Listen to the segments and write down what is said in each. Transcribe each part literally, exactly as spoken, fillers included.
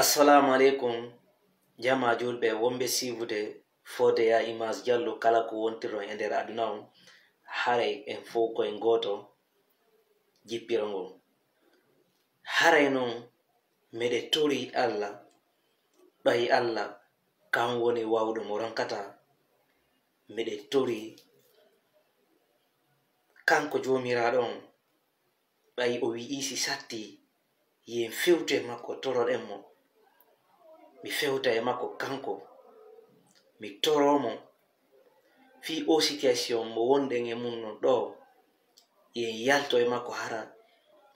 Assalamu aleykum, jama julɓe wonɓe siibude Fodé Ya Image Diallo kala ko wontirno e nder aduna on. Haray en fow ko en gooto jippiro ngon. Haray non meɗe tori Allah, ɓay Allah kan woni wawɗo mo ronkata. Meɗe tori kanko Joomiraaɗo on, ɓay o wi'i si satti, yen fewtu e makko, toroɗen mo. Mi fewta e makko kanko, mi toro mo fii o situation mo wonɗen e mun non ɗo, yen yalto e makko hara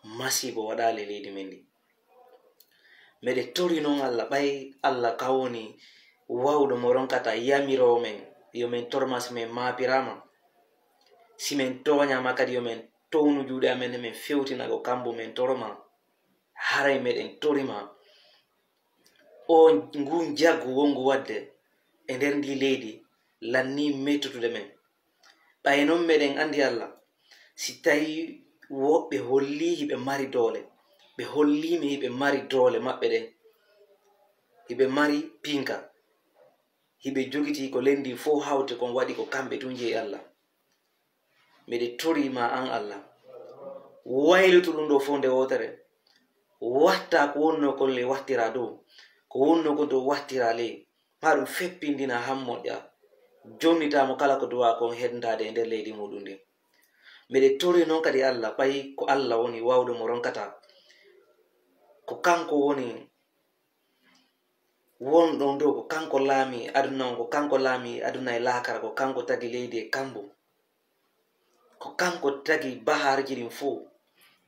masiibo waɗaali leydi men ndi. Meɗe tori non Allah, ɓay Allah ka woni wawɗo mo ronkata, yamiro men yo men torma si men maapirama, si men tooñama kadi yo men townu juuɗe amen, men fewtina ko kambo men toroma. Haray meɗen torima o ngun jaggu wongu wadde e nder ndi leydi lanni mettutude men. Ɓay non meɗen andi Allah, si tawi woɓɓe holli hiɓe mari doole, ɓe holli mi hiɓe mari doole maɓɓe ɗen, hiɓe mari pinka, hiɓe jogiti ko lendi fow hawti kon waɗi ko kamɓe tun jeyi Allah. Meɗe tori ma an Allah, waylutu ɗum ɗo fow nde wotere, watta ko wonno kon le wattira dow, ko wonno kon dow wattira ley, maa ɗum feppindina haa moƴƴa, jonnita mo kala ko duwa kon heddade e nder leydi muɗum ndin. Meɗe tori non kadi Allah, ɓay ko Allah woni wawɗo mo ronkata, ko kanko woni wonɗon dow, ko kanko laami aduna on, ko kanko laami aduna e laakara, ko kanko tagi leydi e kambu, ko kanko tagi bahaarji ɗin fow.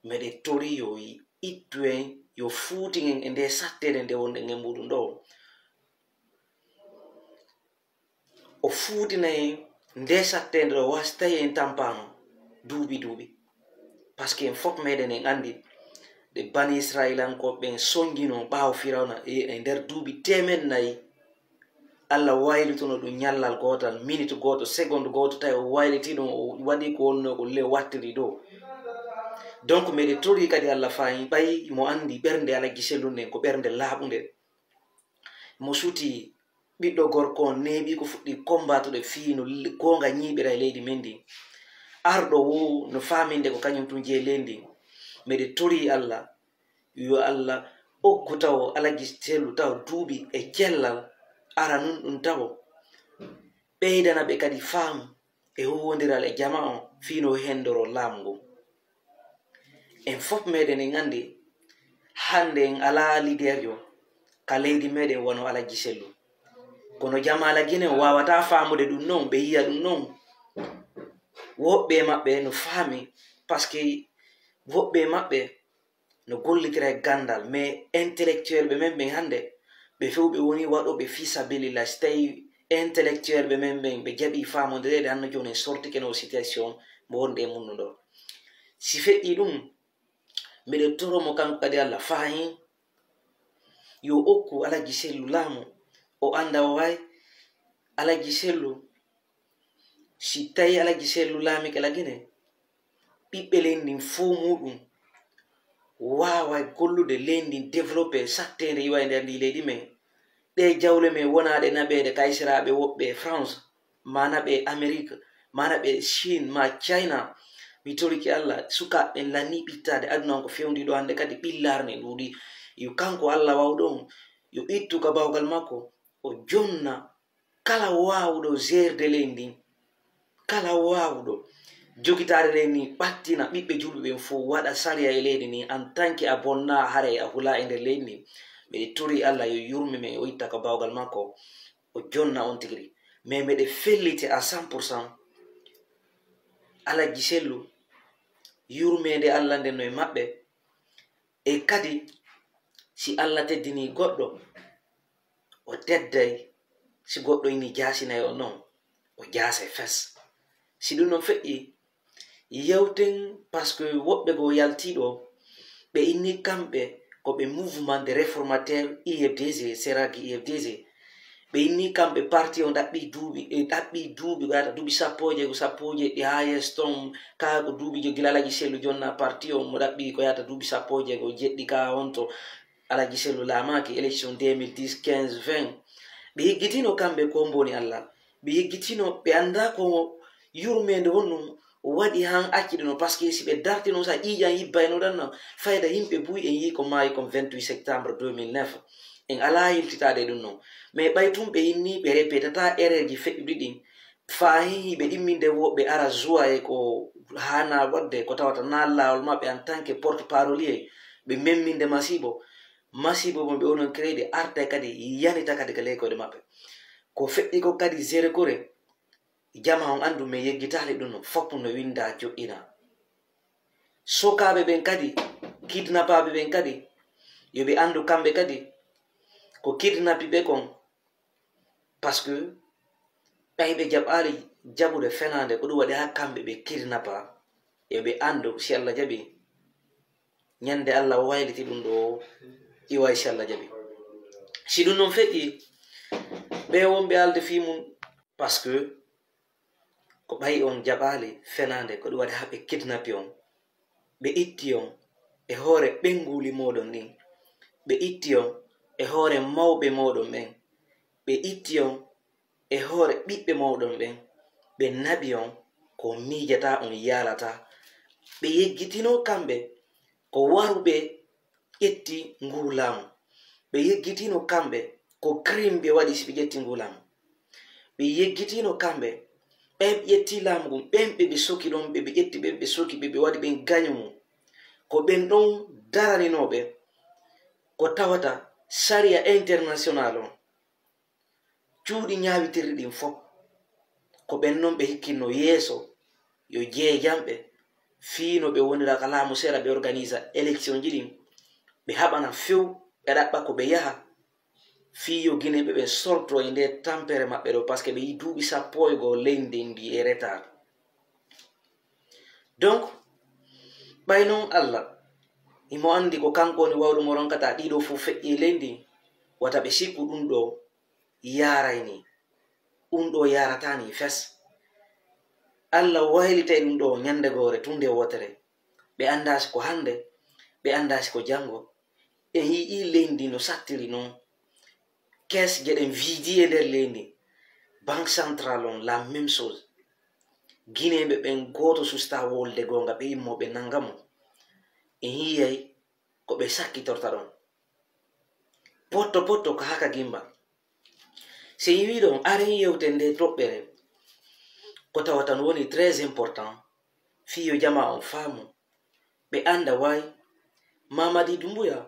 Meɗe tori yo ittu en, yo fuutin en e nde satteede nde wonɗen e muɗum ɗo. O fuutina en nde satteende ɗo, wa si tawi en tampaama duuɓi duuɓi. Parce que en fof meɗen en anndi nde Bani Israayilankooɓe ɓen sonjino ɓaawo Firawna e, e nder duuɓi teemeɗɗe nayi, Allah waylituno ɗum ñallal gootal, minute gooto, seconde gooto, tawi o wayliti ɗum, o waɗi ko wonno ko le wattiri ɗo. Donc, meɗe tori kadi Allah fayin, ɓay mo anndi ɓernde Alhaji Sellu nden ko ɓernde laaɓunde. Mo suti ɓiɗɗo gorko on, neeɓi ko fuɗɗi kombatude fii no l-, goonga ñiiɓira e leydi men ndi. Arɗo wo no faaminde ko kañum tun jeyi leydi ndin. Meɗe tori Allah, yo Allah okku tawo Alhaji Sellu tawo duuɓi e cellal, ara nun ɗum tawo. Ɓeydana ɓe kadi faamu e huuwondiral e jama on fii no hendoro laamu ngun. En fof meɗen en anndi hannde en alaa liderjo ka leydi meɗen wano Alhaji Sellu. Kono jama Ala Gine waawata faamude ɗum non, ɓe yiya ɗum non. Woɓɓe e maɓɓe no faami, parce que woɓɓe e maɓɓe no gollitira e ganndal, mais intellectuel ɓe men ɓen hannde, ɓe few ɓe woni waɗooɓe fii sabilillah. Si tawi intellectuel ɓe men ɓen ɓe jaɓi faamondireede, hanno jooni en sortike no situation mo wonde e mun ɗo. Si feƴƴi ɗum, miɗo toro mo kanko kadi Allah fahin yo okku Alhaji Sellu laamu, o annda o waay Alhaji Sellu. Si tawi Alhaji Sellu laamike Ala Gine, ɓiɓɓe leydi ndin fow muɗum waaway gollude leydi ndin développé, satteende iwa e nder ndi leydi men. Ɗe jawle men wonaaɗe naɓeede kaysiraaɓe woɓɓe e France, maa naɓe Amérique, maa naɓe Chine, maa China. Mi torike Allah, sukaaɓe ɓen lanni ɓittaade. Aduna on ko fewndiɗo hannde kadi ɓillaare ne ɗuuɗi. Yo kanko Allah wawɗo on, yo ittu ka bawgal makko, o jonna kala waawuɗo gérde leydi ndin, kala waawuɗo jogitaade leydi ndin, ɓattina ɓiɓɓe julɓe ɓen fow, waɗa sariya e leydi ndin, en tant que a bonna, haray a hula e nder leydi ndin. Miɗo tori Allah yo yurme men, o itta ka bawgal makko, o jonna on tigi. Mais miɗo felliti à cent pour cent Alhaji Sellu, yurmeende Allah nden no e maɓɓe. E kadi, si Allah teddini goɗɗo, o tedday. Si goɗɗo ini jaasinay on non, o jaasay fes. Si ɗum non feƴƴi, yewten, parce que woɓɓe goo yaltii ɗo, ɓe inni kamɓe ko ɓe mouvement de réformateur I F D G, seragi I F D G. Ɓe inni kamɓe parti on ɗaɓɓi duuɓi, e ɗaɓɓi duuɓi, ko yata duuɓi sappo e jeego, sappo e jeeɗiɗi haa yeeso ton, kaa ko duuɓi jo-, gila Alhaji Sellu jonna parti on mo ɗaɓɓi ko yata duuɓi sappo e jeego, jeɗɗi kaa on to. Alaji Sellu laamaaki élection deux mille dix, quinze, vingt. Ɓe yeggitino kamɓe ko mboni Allah. Ɓe yeggitino, ɓe annda ko yurmeende wonnum waɗi han acciɗuno, parce que si ɓe dartino sa ƴiiƴan yibbayno ɗan non, fayda yimɓe buy en yii ko maayi kon vingt-huit septembre deux mille neuf. En alaa yiltitaade ɗum non. Mais ɓay tun ɓe inni ɓe répétata erreur ji feƴƴuɗi ɗin. Faa hin hiɓe ɗimminde woɓɓe ara zuwa e ko haana waɗde, ko tawata naa laawol maɓɓe en tant que porte-parolier, ɓe memminde masiibo. Masiibo mo ɓe wonon créé arta kadi yanita kadi ka leykoyɗe maɓɓe. Ko feƴƴi ko kadi zéro kure, jama on anndu men yeggitaali ɗum non, fof no winda joɗɗina. Sokaaɓe ɓen kadi, kidnapaaɓe ɓen kadi, yo ɓe anndu kamɓe kadi ko kidnapi ɓe kon. Parce que ɓay ɓe jaɓaali jaɓude fenaande, ko ɗum waɗi haa kamɓe ɓe kidnapa. Yo ɓe anndu, si Allah jaɓi, ñande Allah wayliti ɗum ɗo, iwa, si Allah jaɓi. Si ɗum non feƴƴi, ɓe wonɓe alde fii mum, parce que ko ɓay on jaɓaali fenaande, ko ɗum waɗi haa ɓe kidnapi on. Ɓe itti on e hoore ɓeynguuli mooɗon ɗin. Ɓe itti on e hoore mawɓe mooɗon ɓen. Ɓe itti on e hoore ɓiɓɓe mooɗon ɓen. Ɓe naɓi on ko miijata on yaalata. Ɓe yeggitino kamɓe ko waruɓe ƴetti nguu laamu. Ɓe yeggitino kamɓe ko crime ɓe waɗi si ɓe ƴetti nguu laamu. Ɓe yeggitino kamɓe, ɓen ɓe ƴetti laamu ngun, ɓen ɓe ɓe soki ɗon, ɓe ɓe ƴetti ɓen ɓe soki, ɓe ɓe waɗi ɓen gaño mum. Ko ɓen ɗon daraninooɓe ko tawata sariya international on. Cuuɗi ñaawitirɗi ɗin fof, ko ɓen non ɓe hikkinno yeeso, yo jeejanɓe, fii no ɓe wonira ka laamu sera, ɓe organisa élection ji ɗin, ɓe haɓana few, ɓe ɗaɓɓa ko ɓe yaha, fii yo Gineeɓe ɓen sorto e nde tampere maɓɓe ɗo, parce que ɓe yi duuɓi sappo e goo leydi ndi e retard. Donc, ɓay non Allah, himo anndi ko kanko woni wawɗo mo ronkata ɗiɗo fof feƴƴi e leydi, wata ɓe sikku ɗum ɗo yaarayni, ɗum ɗo yaaratani fes. Allah waylitay ɗum ɗo ñande goore tun nde wootere. Ɓe anndaa si ko hannde, ɓe anndaa si ko janngo. En yi'ii leydi no sattiri non. Kees je ɗen vidi e nder leydi. Banque centrale on, la même chose. Gineeɓe ɓen gooto susta wolde goonga, ɓe immo ɓe nanga mo. En yi'ay ko ɓe sakkitorta ɗon. Potto potto ka haka gimba. Si en yi'ii ɗon, aren yewten nde toɓɓere, ko tawata no woni très important, fii yo jama on faamu, ɓe annda way Mamadi Doumbouya,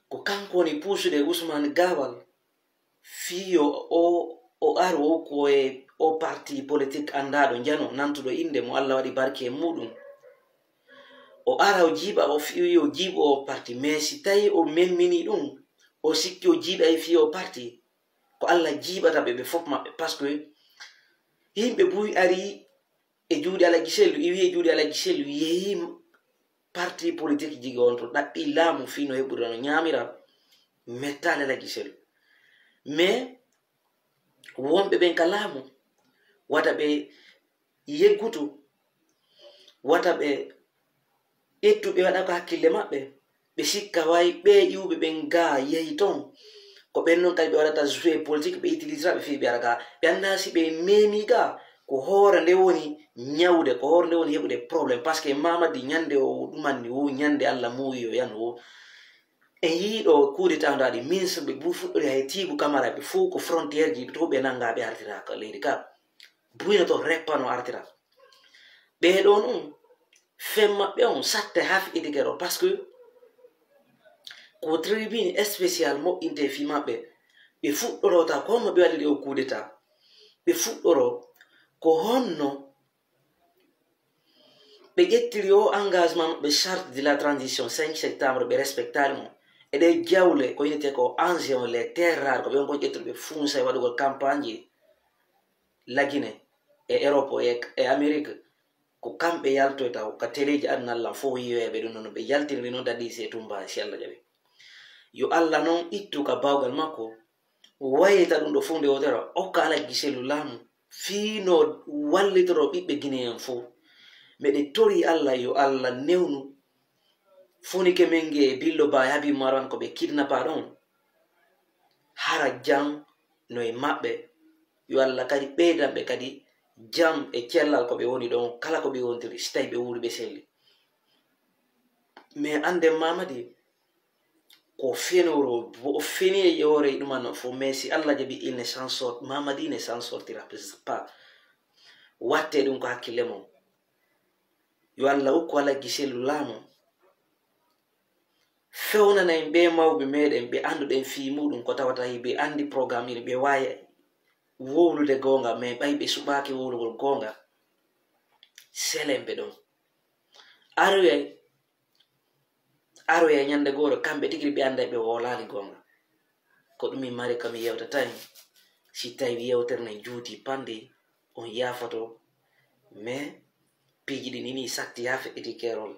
ko kanko woni puusude Ousmane Gawal, fii yo o, o aru o ko e o parti politique anndaaɗo njano, nantuɗo innde mo Allah waɗi barke e muuɗum. O ara o jiiɓa, o fii yo jiiɓo o parti, mais si tawi o memmini ɗum, o sikki o jiiɓay fii o parti, ko Allah jiiɓata ɓe, ɓe fof maɓɓe, parce que yimɓe buy ari e juuɗe Alaji Sellu, iwi e juuɗe Alaji Sellu, yehi parti politique jigi on to ɗaɓɓi laamu fii no heɓude no ñaamira, mettaali Alaji Sellu. Mais wonɓe ɓen ka laamu, wata ɓe yeggutu, wata ɓe ƴettu ɓe waɗa ko hakkille maɓɓe, ɓe sikka way ɓe iwɓe ɓen gaa yehi ton. Ko ɓen non kadi ɓe waɗata jouer politique, ɓe utilisera ɓe fii ɓe ara gaa. Ɓe annda si ɓe memi gaa, ko hoore nde woni ñawde, ko hoore nde woni heɓude problème. Parce que Mamadi ñande o ɗumanni o, ñande Allah muuyi o yan o. En yii ɗo coup d'état ndo waɗi, ministre ɓe buy fuɗɗori hay Tiibu Kamara ɓe fof ko frontière ji to ɓe nanga ɓe artira ka leydi ka. Buyno to reppano artira. Ɓee ɗon on, fen maɓɓe on satte haa fi itigero, parce que ko tribune spécial moƴƴinte fii maɓɓe. Ɓe fuɗɗorota ko honno ɓe waɗiri o coup d'état. Ɓe fuɗɗoro ko honno ɓe ƴettiri o engagement maɓɓe charte de la transition cinq septembre, ɓe respectali mo. E ɗe jawle ko innete ko ancien les terres rares, ko ɓen kon ƴettuɓe funsa e waɗugol campagne ji la Guinée e Europe e, e Amérique. Ko kamɓe yaltoyta o ka teleeji aduna lan fof yiyoyaɓe ɗum noon, ɓe yaltiniri noon dadi se tumba si Allah jaɓi. Yo Allah noon ittu ka bawgal makko, waylita ɗum ɗo fof nde wotoro, okka Alaji Sellu laamu, fii no wallitoro ɓiɓɓe Guinée en fof. Meɗe tori Allah, yo Allah newnu Funike men nge e billo ba e habi maran ko ɓe kidnapa ɗon. Hara jam no e maɓɓe. Yo allah kadi ɓeydan ɓe kadi jam e cellal ko ɓe woni ɗon kala ko ɓe wontiri si tawi ɓe wuuri ɓe selli. Mais anden mamadi ko fenoro o feni e yewore e ɗuma non fof mais si allah jaɓi il ne s'en sort mamadi ne s'en sortira pas. Watte ɗum ko hakkille mum. Yo allah ukku alaggi sellu laamu fewnana en ɓe mawɓe meɗen ɓe annduɗen fii muɗum ko tawata hiɓe anndi programme iri ɓe waawi wowlude goonga mais ɓay ɓe suɓaaki wowlugol goonga. Selen ɓe ɗon aroyay aroyay ñannde gooro kamɓe tigiri ɓe annday ɓe wowlaali goonga. Ko ɗum min mari kam mi yewtata en si tawi yewtere nden juuti panndi on yaafoto. Mais piiji ɗi nini satti haa feƴƴiti keerol.